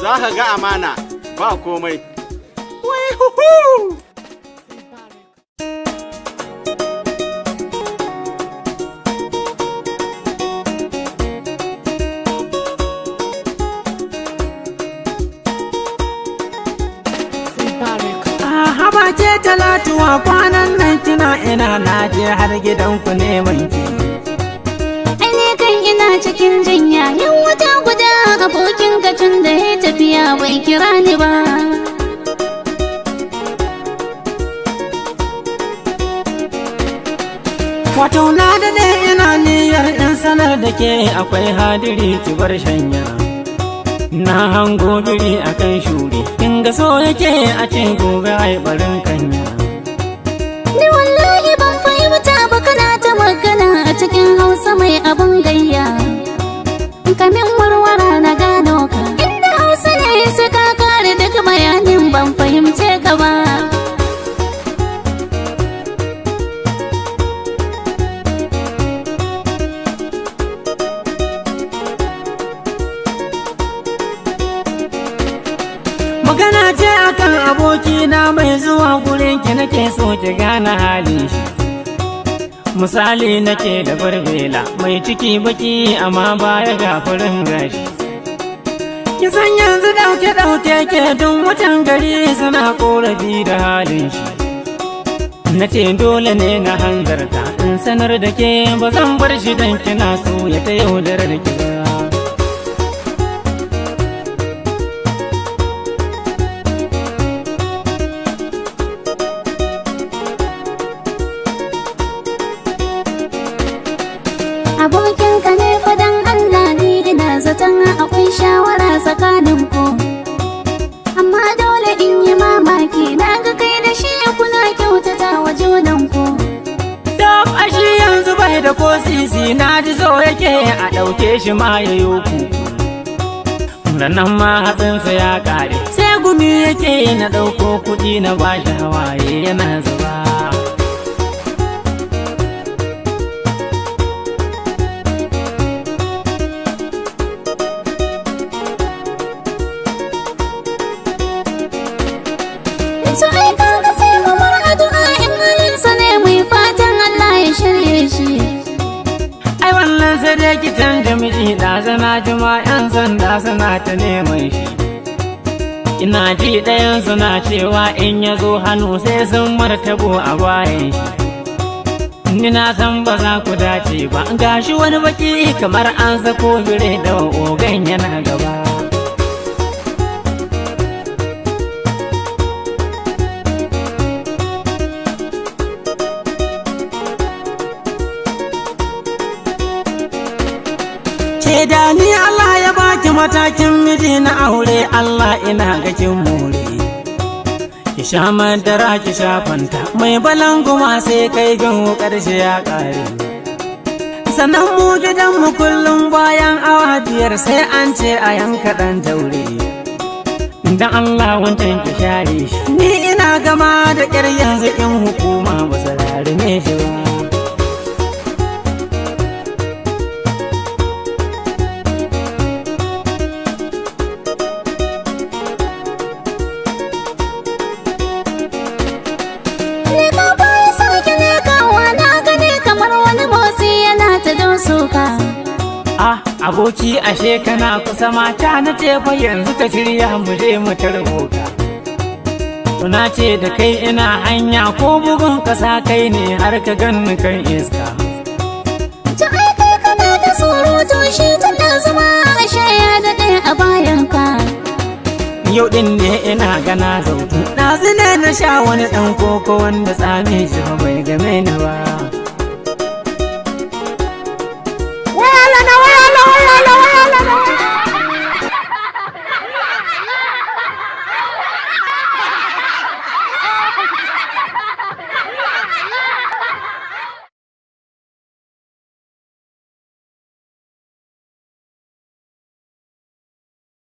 Za ka ga amana ba komai. Wai huhu! Haba ce Talatuwa, kwanan nan kina ina? Na je har gidanku neman ki. Ai kan ina cikin jinya yan wata guda, abokin ka tun da ya tafiya bai kira ni ba. Wato na daɗe ina niyyar in sanar da ke akwai hadiri, ki bar shanya. Na hango biri akan shuri, kin ga so yake a ce gobe ai barin kanya. Ni wallahi ban fahimta ba, kana ta magana a cikin Hausa mai abun gayya. Kamin warwara na gano ka. Inda Hausa ne sai ka kare duk bayanin, ban fahimce ka ba. Magana ce akan abokina mai zuwa gurin ki, nake so ki gane halin shi. Misali nake da barbela mai ciki baki amma baya ga farin gashi. Ki san yanzu dauke dauke ke duk mutan gari suna korafi da halin shi. Na ce dole ne na hanzarta in sanar da ke, ba zan bar shi dan kina so ya ta yaudarar ki ba. Abokinka ne fadan Allah, ni ina zaton akwai shawara tsakanin ku. Amma dole in yi mamaki, na ga kai da shi kuna kyautata wa junanku. Dab ashi yanzu bai da ko sisi, na ji so yake a ɗauke shi ma ya yoku. Sannan ma hatsinsa ya ƙare, sai gumi yake na ɗauko kuɗi na bashi, hawaye yana zuba. Su ai kaga sai mu bar addu'a, in halinsa ne mai fatan Allah ya shirye shi. Ai wannan sai dai ki canja miji, da zana jima 'yan sanda suna ta neman shi. Ina ji ɗayan suna cewa in ya zo hannu sai sun martabo a bayan shi. Ni na san ba za ku dace ba, gashi wani baki kamar an sako bire da ogan yana gaba. Ke da ni Allah ya baki matakin miji na aure, Allah ina ga kin more. Ki sha madara, ki sha Fanta, mai balanguma sai kai gan karshe ya kare. Sannan mu gidan mu kullum bayan awa 5 sai an ce a yanka ɗan taure. Dan Allah wancan ki share shi. Ni ina gama da ƙyar yanzu in hukuma ba su rarime shi ba. Leka baya sake lekawa, na gane kamar wani motsi yana ta doso ka. Ah, aboki, ashe kana kusa. Mata na ce fa yanzu ta shirya mu je mu tarbo ka. Tuna ce da kai ina hanya, ko bugun kasa kai ne har ka ganni kan iska. Ta ai kai kana ta surutu, shi tun da zama ashe ya daɗe a bayan ka. Yau din ne ina gana zautu. Ɗazu ne na sha wani ɗan koko wanda tsami shi fa bai game ni ba.